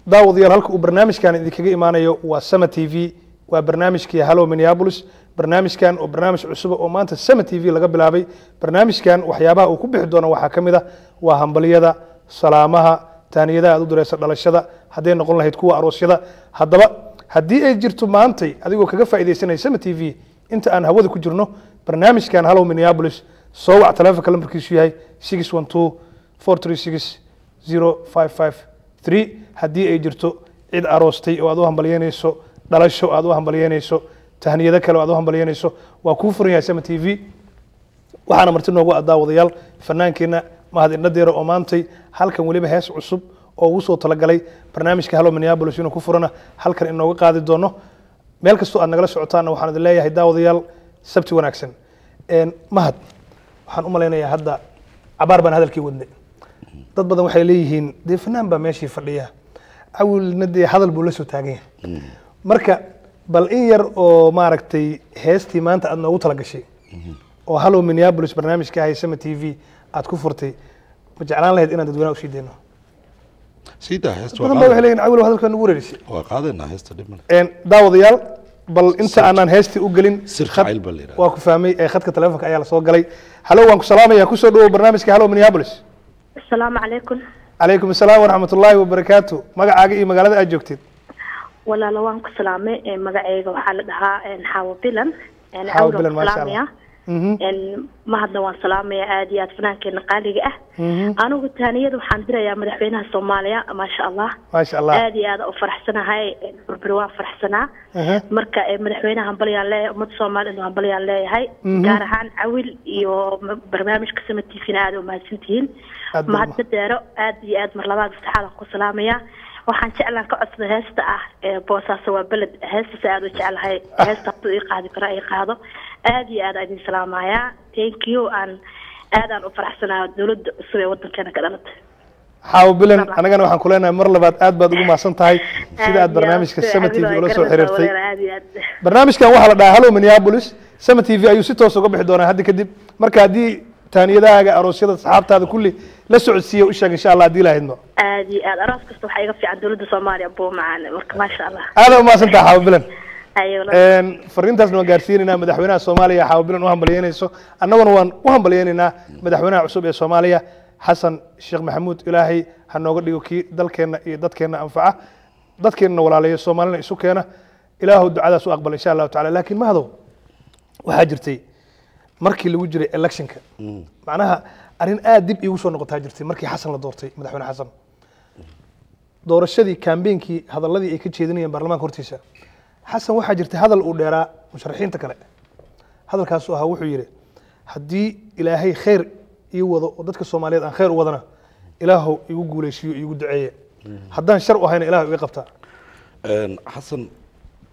Daawadayaal, halka uu barnaamijkan idinkaga imaanayo waa Sama TV, waa barnaamijkii Hallow Minneapolis. Barnaamijkan oo barnaamij cusub oo maanta Sama TV laga bilaabay. Barnaamijkan waxyaabaha uu ku bixi doono waxaa ka mid ah waa hambaliyada, salaamaha, taaniyadaha aad u diraysa dhalashada, hadday noqon lahayd kuwa aroosyada. Haddaba haddii ay jirto maantay adigoo kaga faa'iidaysanaya Sama TV inta aan hawada ku jirno barnaamijkan Hallow Minneapolis, soo wac taleefonka lambarkiisu yahay 612-436-0553. Haddii ay jirto cid aroostay oo aad u hambalyeynayso, dhalasho aad u hambalyeynayso, tahniyado kale oo aad u hambalyeynayso, waa kuu furan yahay Sama TV. Waxaana marti noogu ah daawadayaal fanaankeenna Mahad Indhadeero oo maantay halkan weliba hees cusub oo ugu soo talagalay barnaamijka Hallow Minneapolis inuu ku furana halkan inooga qaadi doono. Meel kastoo aad nagala socotaanna waxaan idin leeyahay daawadayaal sabti wanaagsan. Mahad, waxaan u malaynayaa hadda cabaar baan hadalkii wadnay. Dad badan waxay leeyihiin dee fanaan baa meeshii fadhiya, Cawilna dee hadal buu la soo taagan yahay. Marka bal in yar oo maaragtay heestii maanta aad noogu talagashay oo Hallow Minneapolis barnaamijka ahay Sama TV aad ku furtay, ma jeclaan lahayd inaan dadweynaha usii deyno? Siidaa heesta. Badan baa waxay leeyihin Cawil hadalkaa nagu wareerisay. Waa qaadaynaa heesta, dhib male. Daawadayaal, bal inta aanaan heestii u gelin Sir jacayl baa la yidhahdaa. Waa ku fahmay. Ee khadka taleefonka ayaa lasoo galay. Hallo, waan ku salaamaya, kusoo dhawow barnaamijka Hallow Minneapolis. Asalaamu calaykum. Calaykum asalaam waraxmat ullaahi wabarakaatu. Magacaaga iyo magaalada aad joogtid? Walaalo, waan ku salaamay. Magacayga waxaa la dhahaa Xaawo Bilan. Xaawo Bilan, maasha Allah. Mahadna waan salaamaya aad iyo aad, fanaankeena qaaliga ah. Anigu taaniyada waxaan dirayaa madaxweynaha Soomaaliya, maasha Allah. Maasha Allah. Aad iyo aad u faraxsanahay, burbur waan faraxsanaa. Marka madaxweynaha hambalyaan leeyahay, ummadda Soomaaliya hambalyaan leeyahay, gaar ahaan Cawil iyo barnaamijka Sama TV-na aad u mahadsantihiin. Aad baa Mahadna Deero, aad iyo aad mar labaad saxaadan ku salaamaya. Waxaan jeclaan ka codsada heesta ah ee Boosaaso waa beled. Heestaas aad u jeclahay, heesta hadduu ii qaadi karo ii qaado. Aad iyo aad idin salaamayaa, thank you. Aan aad aan u faraxsanahay dowladda cusub ee wadankeena ka dhalatay. Xaawo Bilan, anagana waxaan ku leenahay mar labaad aad baad ugu mahadsan tahay sida aad barnaamijka Sama TV ula soo xiriirtay. Aad iyo aad. Barnaamijkan waxaa la dhahaa Hallow Minneapolis. Sama TV ayuu si toos uga bixi doonaa hadda kadib. Marka haddii taaniyadahaaga, aroosyada, asxaabtaada kulli la socodsiiya u sheeg insha Allah haddii lahaydno. Aad iyo aad, aroos kasta waxaa iga fiican dowladda Soomaaliya buu macaan. Marka maasha Allah. Aada umahadsan tahay, Xaawo Bilan. Ayo walaal. Fariintaasna waan gaarsiinaynaa madaxweynaha Soomaaliya. Xaawo Bilan u hambalyeynayso, annaguna waan u hambalyeynaynaa madaxweynaha cusub ee Soomaaliya, Xasan Sheekh Maxamuud. Ilaahay ha nooga dhigo kii dalkeenna iyo dadkeenna anfaca, dadkeenna walaalayo, Soomaalina isu keena. Ilaahu ducadaas u aqbal insha Allahu tacala. Laakiin Mahadow, waxaa jirtay Markii lagu jiray electionka, macnaha arrin aad dib iigu soo noqotaa jirtay markii Xasan la doortay, madaxweyne Xasan, doorashadii, campaignki, hadalladii ay ka jeedinayeen baarlamaanka hortiisa. Xasan waxaa jirtay hadal uu dheeraa musharaxiinta kale. Hadalkaasuu ahaa, wuxuu yidhi, haddii Ilaahay khayr ii wado oo dadka Soomaaliyeed aan khayr u wadana, Ilaahow igu guuleysiiyo, iigu duceeye, haddaan shar u ahayna, Ilaahu iga qabtaa. Xasan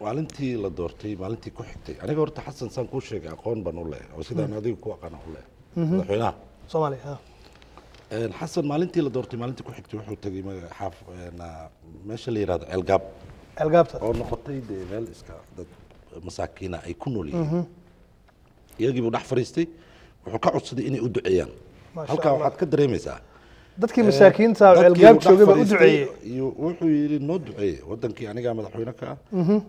maalintii la doortay, maalintii ku xigtay, aniga horta Xasan saan kuu sheegay aqoon baan u leeyahay oo sidaan adiga ku aqaan u leeyahay madaxweynaha Soomaaliya, ha. Xasan maalintii la doortay, maalintii ku xigtay, wuxuu tegey xaaf meesha la yihahdo Ceelgaab. Ceelgaabta. Oo noqotay dee meel iska dad masaakiina ay ku nool yihiin. Iyagii buu dhex fariistay, wuxuu ka codsaday inay u duceeyaan. Maasha Halkaa Allah. waxaad ka dareemaysaa Dadkii masaakiinta dadkii Ceelgaab uu dhex joogay baa u fadhiistay duceeyey. Iyo wuxuu yidhi, noo duceeye, wadankii anigaa madaxweyne ka ah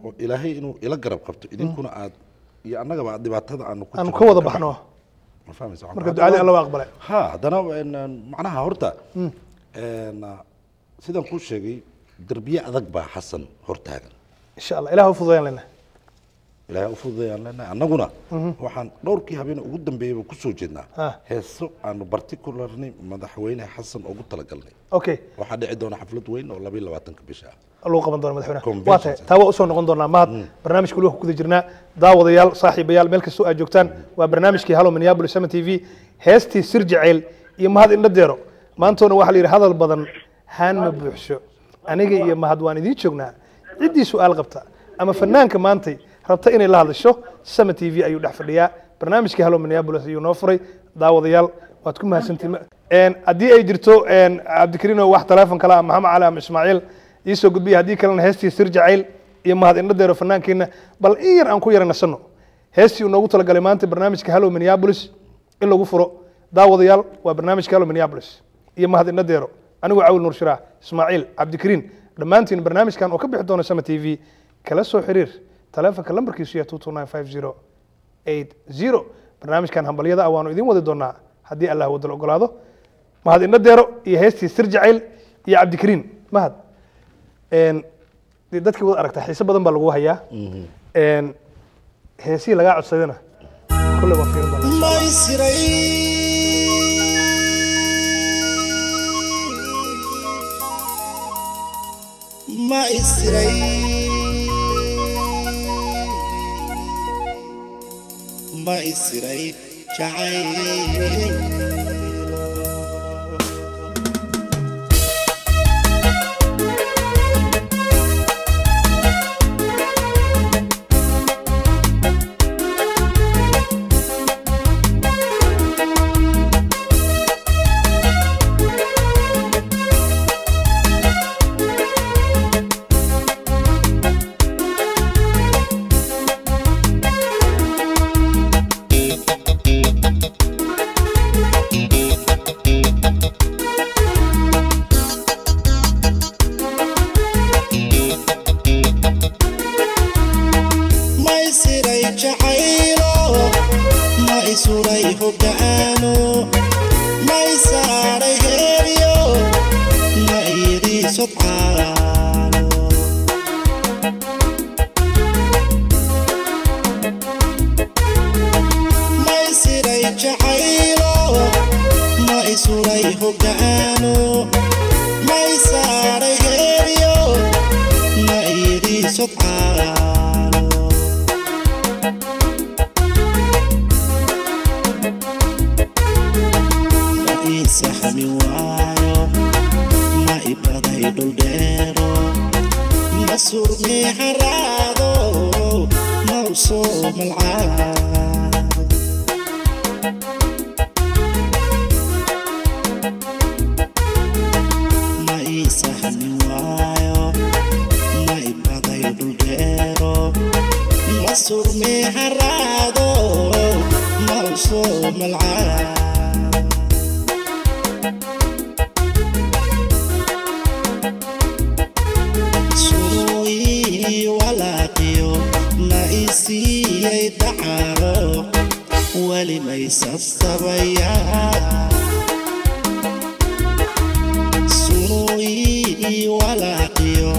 oo Ilaahay inuu ila garab qabto, idinkuna aad iyo annagaba aad dhibaatada aanu ku aanu jirno ka wada ka baxno. Ma fahmaysa? Marka ducadii Alla waa aqbalay. Ha, haddana macnaha horta sidaan kuu sheegay, derbiye adag baa Xasan hortaagan. Insha Allah Ilaah u fududeeyaan lena. Ilaahay u fududeeyaan leenahay. Annaguna waxaan dhowrkii habeen ugu dambeeyeyba kusoo jeednaa heeso aanu particularly madaxweyne Xasan ugu talagalnay. Waxaa dhici doona xaflad weyn oo 22-ka bisha ah lagu qaban doono madaxweynaha. Convention Waa tahay. Center. Taa waa usoo noqon doonaa. Mahad, barnaamijka weli waan ku guda jirnaa. Daawadayaal, saaxiibayaal, meel kastoo aad joogtaan, waa barnaamijkii Halo Minneapolis 7 TV, heestii Sir Jaceyl iyo Mahad Indhadeero. Maantoona waxaa la yidhi, hadal badan haan ma buuxsho. Aniga iyo Mahad waan idiin joognaa. Ciddii su-aal qabta ama fanaanka maantay rabta inay la hadasho, Sama TV ayuu dhex fadhiyaa. Barnaamijkii Halo Minneapolis ayuu noo furay. Daawadayaal, waad ku mahadsantihiin. Haddii ay jirto Cabdikariino wax teleefon kale ama Maxamed Cali ama Ismaaciil iisoo gudbiya, haddii kalena heestii Sir Jacayl iyo Mahad Indhadeero fanaankeena bal in yar aan ku yara nasano, heestii uu noogu talagalay maanta barnaamijka Halo Minneapolis in lagu furo. Daawadayaal, waa barnaamijka Halo Minneapolis iyo Mahad Indhadeero, anigoo Cawil Nuur Shiraah, Ismaaciil, Cabdikariin, dhammaantiin. Barnaamijkan oo ka bixi doona Sama TV, kala soo xiriir taleefonka lambarkiisu yahay 2295080. Barnaamijkan hambalyada ah waanu idin wadi doonaa haddii Allah wadal ogolaado. Mahad Indhadeero iyo heestii Sir Jacayl iyo Cabdikariin. Mahad, dee dadkii wada aragtaa, xiise badan baa lagu hayaa. Heesihii lagaa codsadayna kolley waa fiirin doonaa, insha Allah. Maysiray ma isiray ma isiray jacayl. Ma isiray jacaylo, ma isuray hoggaano, ma isaaray heeryo, ma iri sodcaalo. Ma isiray jacaylo, ma isuray hoggaano, ma isaaray heeryo, ma iri sodcaalo. Ma ii saxmi waayo, ma i baday dhuldheero, ma surmi haraado, ma u soo malcaado. Ma ii saxmi waayo, ma i baday dhuldheero, ma surmi haraado, ma u soo malcaado. Suruy walaaqiyo ma i siiyey dacaro, weli maysasabayaa. Suruy walaaqiyo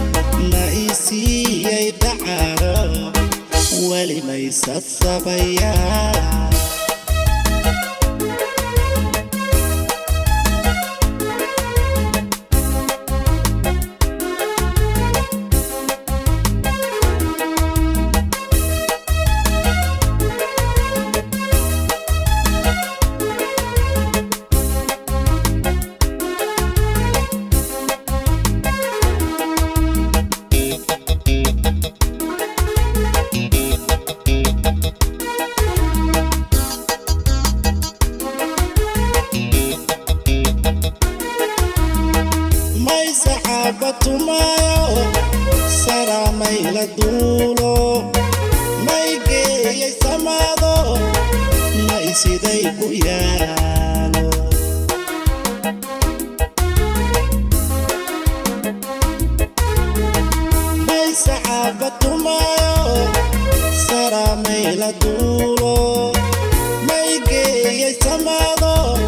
ma i siiyey dacaro, weli maysasabayaa. Saramayla duulo, may geeyay samaado, may siday ku yaalo. May saxaaba tumaayo, saramayla duulo, may geeyay samaado,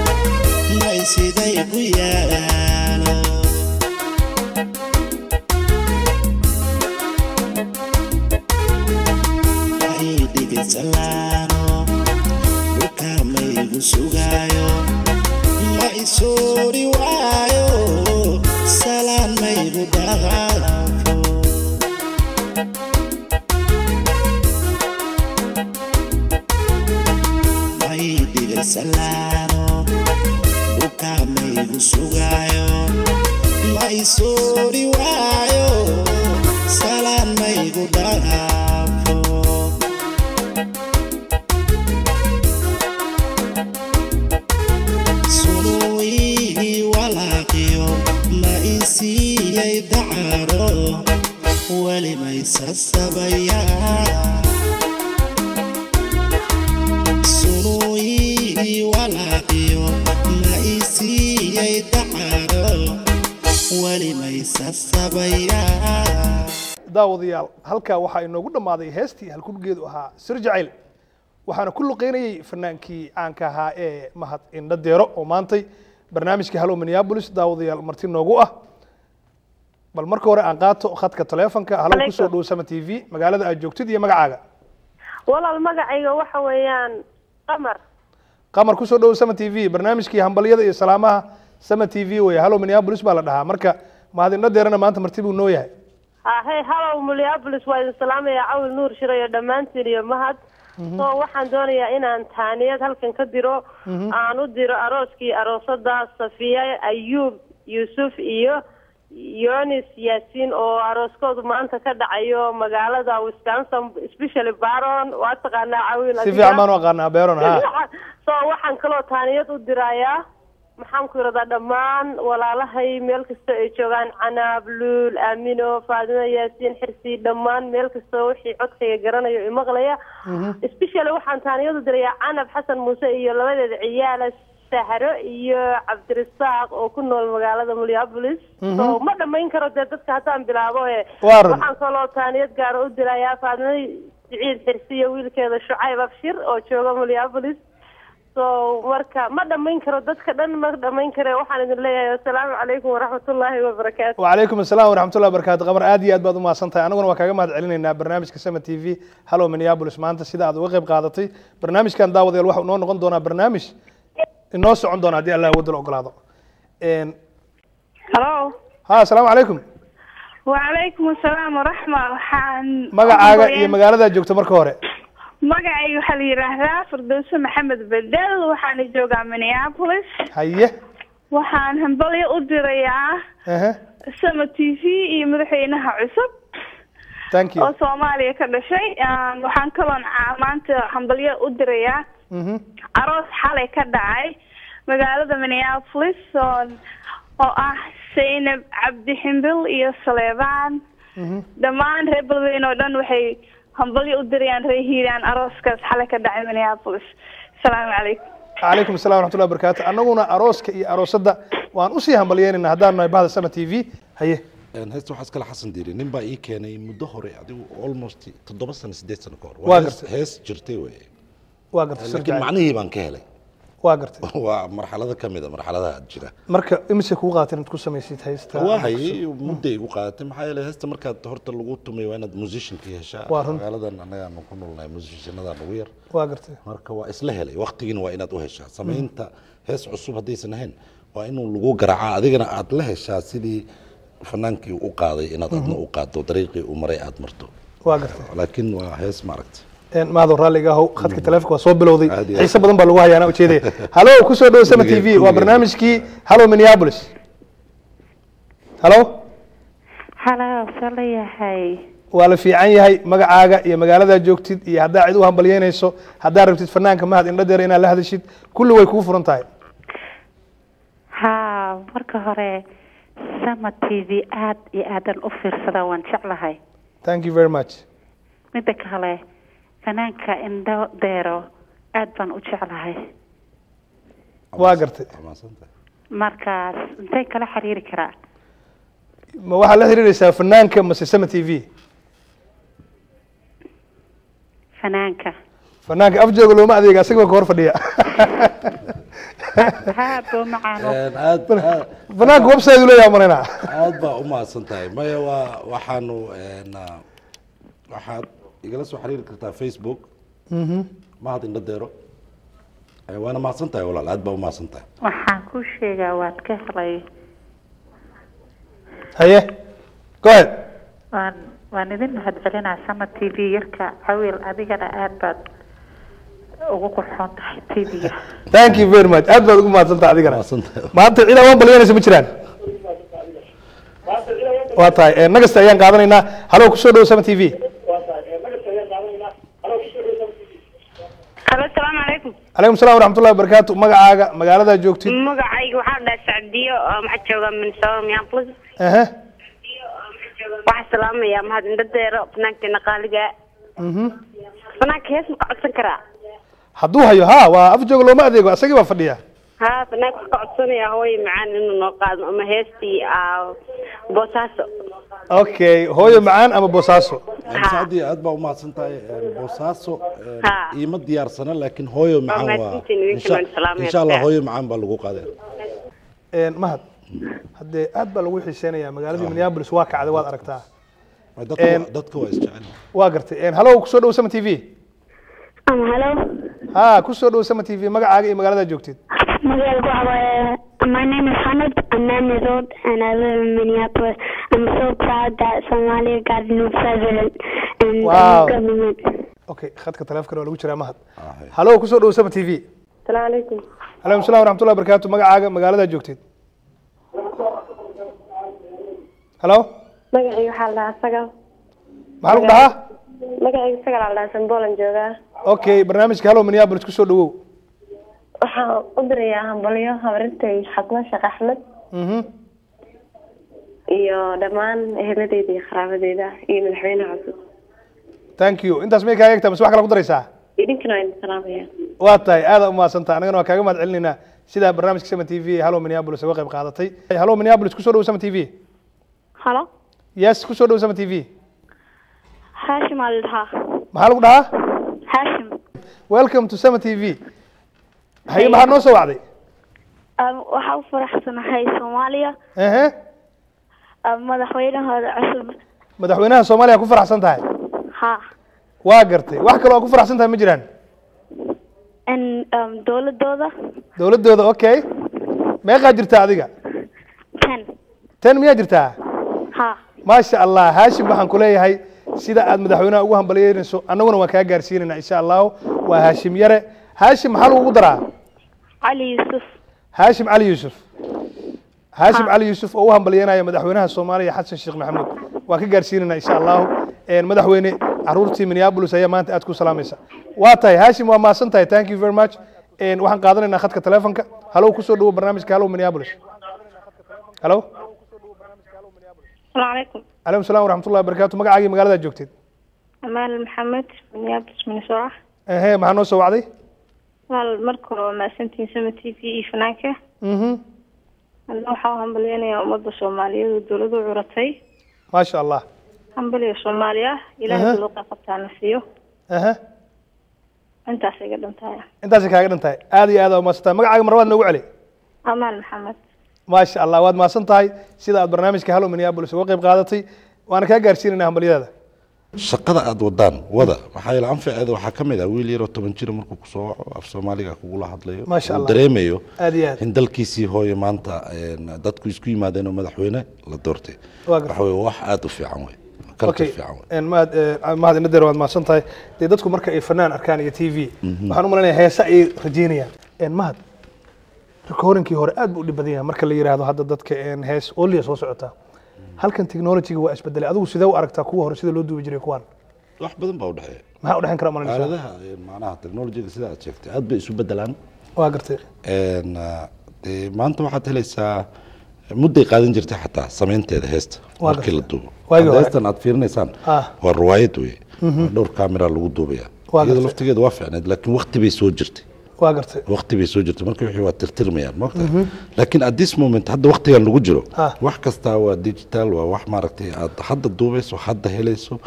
may siday ku yaalo. Salaano dhulka maygu sugaayo, ma isoori waayo, salaan maygu dhaqaafo. Ma idhigay salaano dhulka maygu sugaayo, ma isoori waayo, salaan maygu dhaqaafo. Sunuwihii walaaqiyo ma isiiyey dacaro, weli maysasabayaa. Sunuwihii walaaqiyo ma isiiyey dacaro, weli maysasabayaa. Daawadayaal, halkaa waxaa inoogu dhammaaday heestii halkudhgeedu ahaa Sir Jacayl, waxaana ku luqeynayey fanaankii caanka ahaa ee Mahad Indho Deero oo maantay barnaamijka Hallow Minneapolis daawadayaal marti noogu ah. Bal marka hore aan qaato khadka taleefonka. Hallow, kusoo dhow Sama TV, magaalada aad joogtid iyo magacaaga. Walaal, magacayga waxa weeyaan Qamar. Qamar, kusoo dhow Sama TV. Barnaamijkii hambalyada iyo salaamaha Sama TV wey, Hallow Minneapolis baa la dhahaa. Marka Mahad Indho Deerana maanta marti buu noo yahay. Hey, Hallow Minneapolis, waa idin salaamaya Cawil Nuur Shirayo dhammaantiin iyo Mahad. So waxaan doonayaa inaan taaniyad halkan ka diro, aan u diro arooskii aroosada Safiya Ayuub Yuusuf iyo Yonis Yaasiin oo arooskoodu maanta ka dhacayo magaalada Wisconsin, especially Baron. Waa taqaanaa, Cawil? Si fiican baan u aqaanaa Baron, ha. So waxaan kaloo taaniyad u dirayaa, maxaan ku iradaa, dhammaan walaalahay meel kasta ay joogaan: Canaab, Luul, Aamino, Faadimo Yaasiin Xirsi, dhammaan meel kasta wixii codkayga garanayo imaqlaya. Especially waxaan taaniyad u dirayaa Canab Xasan Muuse iyo labadeeda ciyaala, Sahro iyo Cabdirasaaq, oo ku nool magaalada Minneapolis. So ma dhamayn karo dee dadka haddaan bilaabo e. Waa run. Waxaan kaloo taaniyad gaara u dirayaa Faadimo Siciid Xirsi iyo wiilkeeda Shucayb Abshir oo jooga Minneapolis. So marka ma dhamayn karo dadka dhan, ma dhamayn kare. Waxaan idin leeyahay assalaamu calaykum waraxmatullaahi wabarakaatu. وعليكم السلام ورحمة الله وبركاته. قمر, aad iyo aad baad u mahadsan tahay. Anaguna waa kaaga mahad celinaynaa barnaamijka Sama TV Hallow Minneapolis maanta sida aad uga qayb qaadatay barnaamijkan. Daawadayaal, waxa uu noo noqon doonaa barnaamij inoo socon doona haddii Allah awoodda la ogolaado. Halo. Ha, asalaamu calaykum. وعليكم السلام ورحمة. Waxaan Magacaaga iyo magaalada joogto marka hore. Magacayga waxaa la yidhaahdaa Firdowse Maxamed Bedel, waxaana joogaa Minneapolis. Waxaan hambalyo u dirayaa Sama TV iyo madaxweynaha cusub Thank you. oo Soomaaliya ka dhashay. Waxaan kaloon maanta hambalyo u dirayaa aroos xalay ka dhacay magaalada Minneapolis oo ah Zaynab Cabdi Ximbil iyo Saleebaan. Dhammaan reer Beledweyne oo dhan waxay hambalyo u dirayaan reer Hiiraan arooskaas xalay ka dhacay Minneapolis. Asalaamu calaykum. Calaykum assalam waraxmatullahi wabarakaatu. Annaguna arooska iyo aroosadda waan usii hambalyeynayna haddaan nahay bahda Sama TV. Haye. Heesta waxaa iskale Xasan Diiri. Nin baa ii keenay muddo hore, adigu almost 7 sano, 8 sano ka hor. Waa hees gartay. Hees jirtay wey. Waa gartay. Laakiin macnihii baan ka helay. Waa gartay. Waa marxalado ka mid a marxaladaha jira. Marka imise kugu qaadatay inaad ku samaysid haysta? Waa hayay, mudday igu qaadatay, maxaa yeelay heesta markaad horta lagu tumay waa inaad musicianka heshaa. Waa run. Magaaladan annagaanu ku noolnahay musicianada ugu yar. Waa gartay. Marka waa isla helay, waqtigiina waa inaad u heshaa. Samaynta hees cusub haddaysan ahayn, waa inuu lagu garaacaa, adigana aad la heshaa sidii fanaankii u qaaday inaad adna u qaado, dariiqii uu maray aad marto. Waa gartay. Laakiin waa hees maaragtay. Maado raalliga ahow, khadka taleefonka waa soo bilowday. Aad iyo aad. Xiise badan baa lagu hayaa, anaa ujeedaya. Halo, kusoo dhowo Sama TV, waa barnaamijkii Hallo Minneapolis. Halo. Halo, soo la yahay? Waa la fiican yahay. Magacaaga iyo magaaladaa joogtid iyo haddaa cid u hambalyeynayso, haddaa rabtid fanaanka Mahad Indho Dheer inaad la hadashid, kulli way kugu furan tahay. Haa, marka hore Sama TV aad iyo aadan u fiirsadaa, waan jeclahay. Thank you very much. Midda kale, fanaanka Indho Deero aad baan u jeclahay. Waa gartay. Markaas intee kala xiriiri karaa? Ma waxaad la xiriireysaa fanaanka mase Sama TV? Fanaanka. Fanaanka afjooga looma adeega, asaga baa ka hor fadhiya. Haa, boo macaano. Aad Fanaanka website uu leeyahay malaynaa. Aad baa u mahadsan tahay. Maya, waa waxaanu waxaad igala soo xiriiri kartaa Facebook, Mahad Indhadeero. Waana mahadsan tahay walaal, aad baa u mahadsan tahay. Waxaan kuu sheegaa waad ka helay. Haye, go ahead. Waan idin mahadcelinaa Sama TV, yarka Cawil, adigana aad baad ugu qurxoon tahay TV-ga. Thank you very much, aad baad ugu mahadsan tahay adigana. Mahadsan tahay. Maanta cid aan balyanaysa ma jiraan. Waa tahay, nagasta ayaan qaadanaynaa. Halo, kusoo dhow Sama TV. Halo, asalaamu calaykum. Calaykum salaam waraxmatullahi wabarakaatu. Magacaaga, magaaladaa joogtid? Magacayga waxaa la dhahaa Sacdiyo oo maxaa jooga Minnesota, Minneapolis. Waxaa salaamayaa Mahad Indhadeero, fanaankeena qaaliga. Fanaanka hees ma ka codsan karaa? Hadduu hayo, ha, waa afjooga looma adeego, asagii baa fadhiya. Ha, fanaanka waxaa ka codsanayaa Hooyo Macaan inuu noo qaado ama heestii Boosaaso. Okay, Hooyo Macaan ama Boosaaso. Sacdi, aad baa u mahadsan tahay. Boosaaso Ha. iima diyaarsana, laakiin Hooyo Macaan waa Mahadsantiin, idinkana waan salaamaya. Insha Allah Hooyo Macaan baa lagu qaaday. Mahad, haddee aad baa lagu xiiseynayaa magaaladii Minneapolis, waa kacday, waad aragtaa. Dadka waa isjecel. Waa gartay. Halo, kusoo dhow Sama TV. Hello. Ha, kusoo dhow Sama TV. Magacaaga iyo magaalada joogtid? Magaalka waxa waaye, my name is Hanad. I'm 9 years old and I live in Minneapolis. I'm so proud that Somalia got a new president and a new government. Okay, khadka taleefonkana waa lagu jiraa. Mahad, halo, kusoo dhow Sama TV. Asalaamu calaykum. Calaykum salaam waraxmatullahi wabarakaatu. Magacaaga, magaalada joogtid? Halo. Magacayga waxaa la dhahaa Sagal. Maxaa lagu dhahaa? Magacayga Sagal aa la dhahaa, Sambolan joogaa. Okay, barnaamijka Halo Minneapolis kusoo dhawow. Waxaan u dirayaa hambalyo habarintay Xasna Sheekh Axmed iyo dhammaan eheladeyda iyo qaraabadeyda iyo madaxweynaha cusub. Thank you. Intaas may kaaga egtaa mise wax kale ku daraysaa? Idinkana waa idin salaamaya. Waa tahay, aada umahadsantaha. Annagana waa kaaga mahad celinaynaa sidaa barnaamijka Sama TV Halo Minneapolis uga qayb qaadatay. Halo Minneapolis, kusoo dhow Sama TV. Halo. Yes, kusoo dhow Sama TV. Haashim aa la dhahaa. Maxaa lagu dhahaa? Haashim. Welcome to Sama TV. Haye, maxaa noo soo wacday? Waxaa u faraxsanahay Soomaaliya, madaxweynahooda cusub. Madaxweynaha Soomaaliya ku faraxsan tahay? Ha. Waa gartay. Wax kaloo ku faraxsan tahay ma jiraan? In dowladooda. Dowladooda, okay. Meeqaa jirtaa adiga? 10. 10 miyaa jirtaa? Ha. Maasha Allah. Haashim, waxaan ku leeyahay sida aad madaxweynaha ugu hambalyeynayso annaguna waan kaa gaarsiinaynaa insha Allahu. Waa Haashim yare. Haashim, maxaa lagugu daraa? Cali Yuusuf. Haashim Cali Yuusuf. Haashim Cali Yuusuf oo u hambalyeynaya madaxweynaha Soomaaliya Xasan Sheekh Maxamuud, waan ka gaarsiinaynaa insha Allahu. Madaxweyne, caruurtii Minneapolis ayaa maanta aad ku salaamaysa. Waa tahay Haashim, waa mahadsan tahay, thank you very much. Waxaan qaadanaynaa khadka telefonka. Halo, kusoo dhawo barnaamijka Halo Minneapolis. Halo. Asalaamu calaykum. Calaykum salaam waraxmatullahi wabarakaatu. Magacaagii, magaalada joogtid? Amaal Maxamed, Minneapolis, Minnesota. Ehe, maxaa noo soo wacday? Walaal, marka hore waa mahadsantihiin Sama TV iyo fanaanka. Alla waxaa u hambalyeynayaa ummadda Soomaaliyeed oo dowladdu curatay. Maasha Allah. Hambaliyo Soomaaliya, Ilaahay duluqa qabtaana siiyo. Intaas iga dhantahay. Intaasay kaaga dhan tahay. Aad iyo aad aa umahadsan tahay. Magacaaga marlabaad noogu celi. Amaal Maxamed. Maasha Allah, waad mahadsan tahay sida aad barnaamijka Halo Minneapolis uga qayb qaadatay, waana kaa gaarsiinaynaa hambalyadaada. Shaqada aad wadaan wada, maxaa yeele anfaceeda waxaa ka mid ah wiil yaroo 10 jira markuu kusoo waco, af Soomaaliga kugula hadlayo, Maasha uu Allah. dareemayo Aad iyo aad. in dalkiisii hooyo maanta dadku isku yimaadeen oo madaxweyne la doortay. Waa gartay. Waxa weye wax aad u fiican wey, culture fiican wey. Mahad, Mahad Inadeer, waad mahadsan tahay. Dee dadku marka ay fanaan arkaan iyo TV, waxaan u malaynayaa heese ayay rajeynayaan. Mahad, recordingkii hore aad buu u dhib badan yahay marka la yiraahdo hadda dadka hees oliya soo socota. Halkan technology-ga waa isbedelay. Adigu sidee u aragtaa kuwa hore sida loo duubi jiray kuwan? Wax badan baa udhexeeya. Maxaa udhexeyn kara malanaysaa? Aaladaha, macnaha technology-ga sida aad sheegtay aad bay isu bedelaan. Waa gartay. Dee maanta waxaad helaysaa Mudday qaadan jirtay xataa samaynteeda heesta markii la duubo. Waagii Hadda hore. Heestan aad fiirinaysaan waa ruwaayad wey, dhowr kamera lagu duubaya. Waa Iyada gartay. laftigeeda waa fiicneed, laakiin waqti bay soo jirtay. Waa gartay. Waqti bay soo jirtay, marka wixii waa tirtirmayaan maogta, laakiin at this moment, hadda waqtigan lagu jiro, wax kastaa waa digital, waa wax maaragtay aad hadda duubayso, hadda helayso,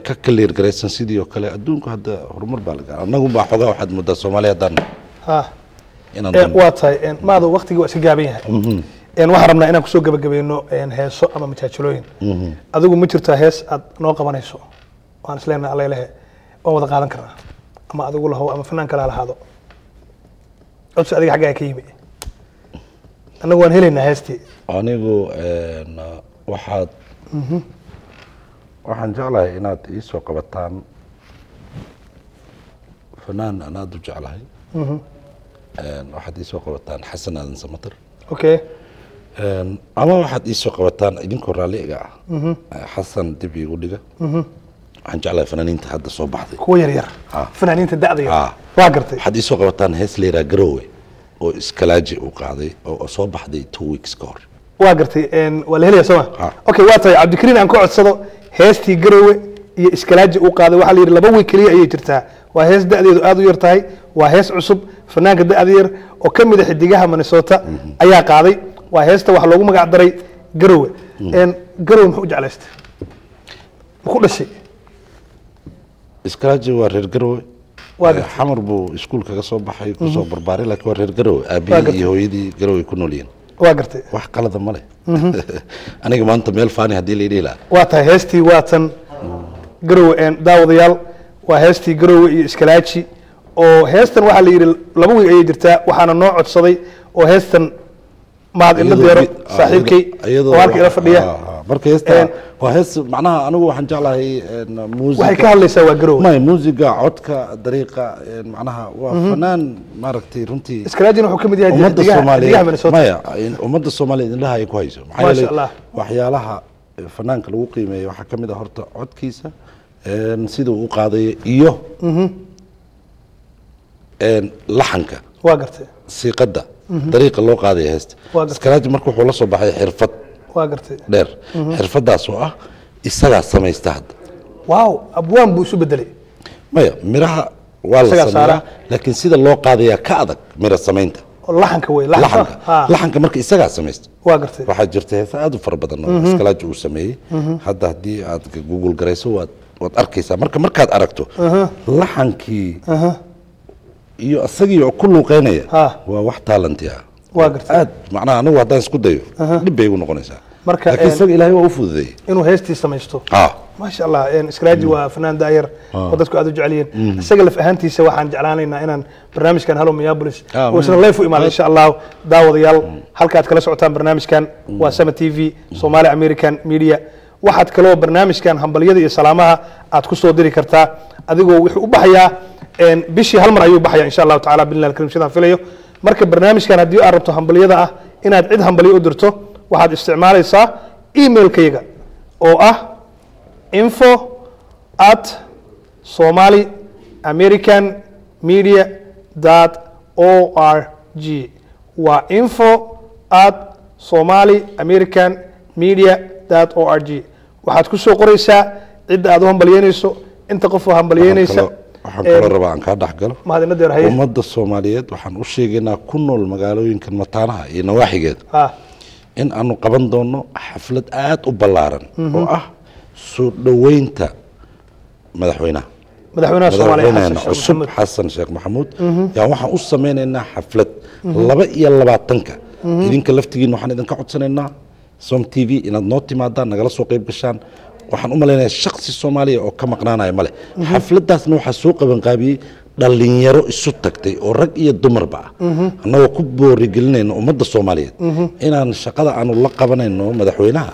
ka clear garaysan. Sidii oo kale adduunku hadda horumar baa la gaaray. Annagu baa xogaa waxaad moodaa Soomaaliya haddaan inaan Waa tahay. Maado waqtigii waa iska gaaban yahay. Waxaan rabnaa inaan kusoo gabagabayno heeso ama majaajilooyin. Adigu ma jirtaa hees aad noo qabanayso waan isleenahay alleylehe waan wada qaadan karnaa, ama adigu lahow ama fanaan kale ha lahaado, codsi adiga xaggaa ka yimi, annagu waan helaynaa heestii? Anigu waxaad waxaan jeclahay inaad iisoo qabataan fanaan aan aada u jeclahay. Waxaad iisoo qabataan Xasan Aadan Samater. Ama waxaad iisoo qabataan, idinkoo raalli iga ah, Xasan dib iigu dhiga. Waxaan jeclahay fanaaniinta hadda soo baxday. Kuwa yar yar. Fanaaniinta da'da yar. Waa gartay. Waxaad iisoo qabataan hees la yidhaha Garowe oo Iskalaaji uu qaaday oo soo baxday 2 weeks ka hor. Waa gartay. Waa la helaya, soo ma? Okay, waa tahay. Cabdikariin aan ku codsado heestii Garowe iyo Iskalaaji uu qaaday. Waxaa la yidhi 2 week keliya ayay jirtaa. Waa hees da'deedu aad u yar tahay, waa hees cusub. Fanaanka da'da yar oo ka mid a xidigaha Minnesota ayaa qaaday. Waa heesta waxaa loogu magac daray Garowe. Garowe muxuu u jeclaystay? Ma ku dhashay? Iskalaaji waa reer Garowe. Waa gartay. Xamar buu iskuul kaga soo baxay, kusoo barbaaray, laakiin waa reer Garowe. Waa Aabihii gartay. iyo hooyadii Garowe ku nool yihiin. Waa gartay. Wax qalada ma leh. Aniga maanta meel faani haddii la idhihi lahaa. Waa tahay, heestii waa tan, Garowe. Daawadayaal, waa heestii Garowe iyo Iskalaaji oo heestan waxaa la yidhi 2 week ayay jirtaa. Waxaana noo codsaday oo heestan Mahad Indho Deero, saaxiibkay oo halka ila fadhiya. Marka heesta waa hees macnaha anigu waxaan jeclahay muusiga. Waxay ka hadlaysaa waa Garowe. May, muusiga, codka, dariiqa, macnaha waa fanaan maaragtay runtii. Iskalaajina wuxuu ka mid yahay Ummadda xidigaha Soomaaliyeed Minnesota. Maya, ummadda Soomaaliyeed indhaha ay ku hayso. Maxaa Maasha yeelay Allah. waxyaalaha fanaanka lagu qiimeeyo waxaa ka mid ah horta codkiisa, sida uu u qaadayo iyo laxanka, Waa gartay. siiqadda, dariiqa loo qaadaya heesta. Waa gartay. Iskalaaji marka wuxuu la soo baxay xirfad Waa gartay. dheer, xirfadaas oo ah isagaa samaysta hadda. Wow, abwaan buu isu bedelay. Maya, miraha waa la Isagaa sameeyaa, saara. laakiin sida loo qaadayaa ka adag mira samaynta. Oo laxanka wey, laxanka. Laxanka. Laxanka marka isagaa samaysta. Waa gartay. Waxaa jirta heesa aad u fara badan oo Iskalaaji uu sameeyey. Hadda haddii aad Google garayso waad arkaysaa. Marka markaad aragto laxankii iyo isagii oo ku luuqeynaya, waa wax talent ah. Waa gartay. Aad macnaha anigu haddaan isku dayo dhib bay igu noqonaysaa. Marka, laakiin isaga Ilaahay waa u fududeeyey inuu heestii samaysto. Maasha Allah. Iskalaaji waa fanaan daayar oo dadku aad u jecel yihiin. Isaga laf ahaantiisa waxaan jeclaanaynaa inaan barnaamijkan Hello Minneapolis oo isna live u imaado, insha Allah. Daawadayaal, halkaad kala socotaan barnaamijkan waa Sama TV, Somali American Media. Waxaad kaloo barnaamijkan hambalyada iyo salaamaha aad ku soo diri kartaa adigoo wuxuu u baxayaa bishii hal mar ayuu baxaya, insha Allahu tacaala, billahi alkarim, sidaan filayo. Marka barnaamijkan haddii aad rabto hambalyada ah inaad cid hambalyo u dirto, waxaad isticmaalaysaa emailkayga oo ah info@somaliamericanmedia.org. Waa info@somaliamericanmedia.org. Waxaad ku soo qoraysaa cidda aad u hambalyeynayso, inta qof oo hambalyeynaysa. Waxaan kaloo rabaa aan kaa dhex galo. Mahadina Deer, haye. Ummadda Soomaaliyeed waxaan u sheegaynaa ku nool magaalooyinkan mataanaha iyo nawaaxigeeda in aanu qaban doono xaflad aada u ballaaran oo ah soo dhoweynta madaxweynaha. Madaxweynaha Soomaaliya madaxweynaheena Xasan Sheekh cusub Maxamuud. Xasan Sheekh Maxamuud yaan waxaan u sameynaynaa xaflad 22-ka. Idinka laftigiina waxaan idinka codsanaynaa Som TV inaad noo timaadaan, nagala soo qayb gashaan. Waxaan u malaynayaa shaksi Soomaaliya oo ka maqnaanaya male. Xafladaasna waxaa soo qabanqaabiyey dhalinyaro isu tagtay oo rag iyo dumarba ah, annagoo ku boorigelinayno ummadda Soomaaliyeed inaan shaqada aanu la qabanayno madaxweynaha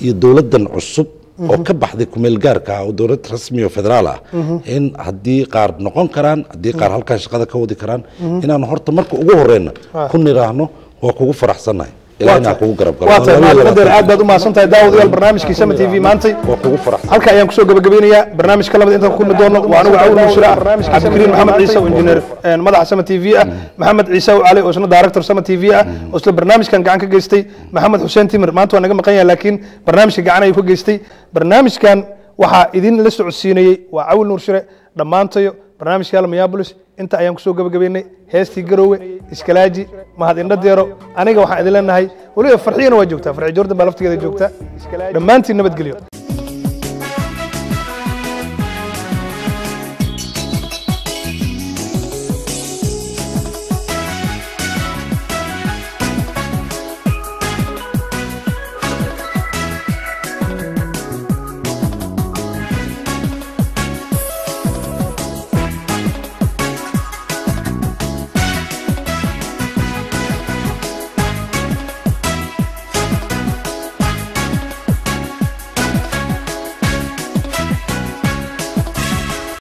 iyo dowladdan cusub oo ka baxday kumeel gaarka ah oo dowlad rasmi oo federaal ah, in haddii qaar noqon karaan, haddii qaar halkan shaqada ka wadi karaan, inaanu horta marka ugu horeyna ku niraahno waa kugu faraxsannahay. Ilaahina ha kugu garab galo. Waa tahay, mahadnadeer, aad baad u mahadsan tahay. Daawadayaal, barnaamijkii Sama TV maantay waa kugu faraxsan. Halka ayaan kusoo gabagabeynayaa barnaamijka lamid intaan ku kulmi doono. Waa anigu Cawil Mushira ah, Cabdikariin Maxamed Ciise oo injineer madaxa Sama TV ah, Maxamed Ciise oo Cali oo isna director Sama TV ah oo isla barnaamijkan gacan ka geystay, Maxamed Xuseen Timir maanta waa naga maqan yahay laakiin barnaamijka gacan ayuu ka geystay. Barnaamijkan waxaa idin la socodsiinayey waa Cawil Nuur Shire. Dhammaantayo barnaamijka Halo Minneapolis inta ayaan kusoo gabagabeynay. Heestii Garoowe, Iskalaaji, Mahad Indho Deero, aniga waxaan idin leenahay weliba Farxiyana waa joogtaa, Farxi Jordan baa laftigeeda joogta. Dhammaantiin nabadgelyo.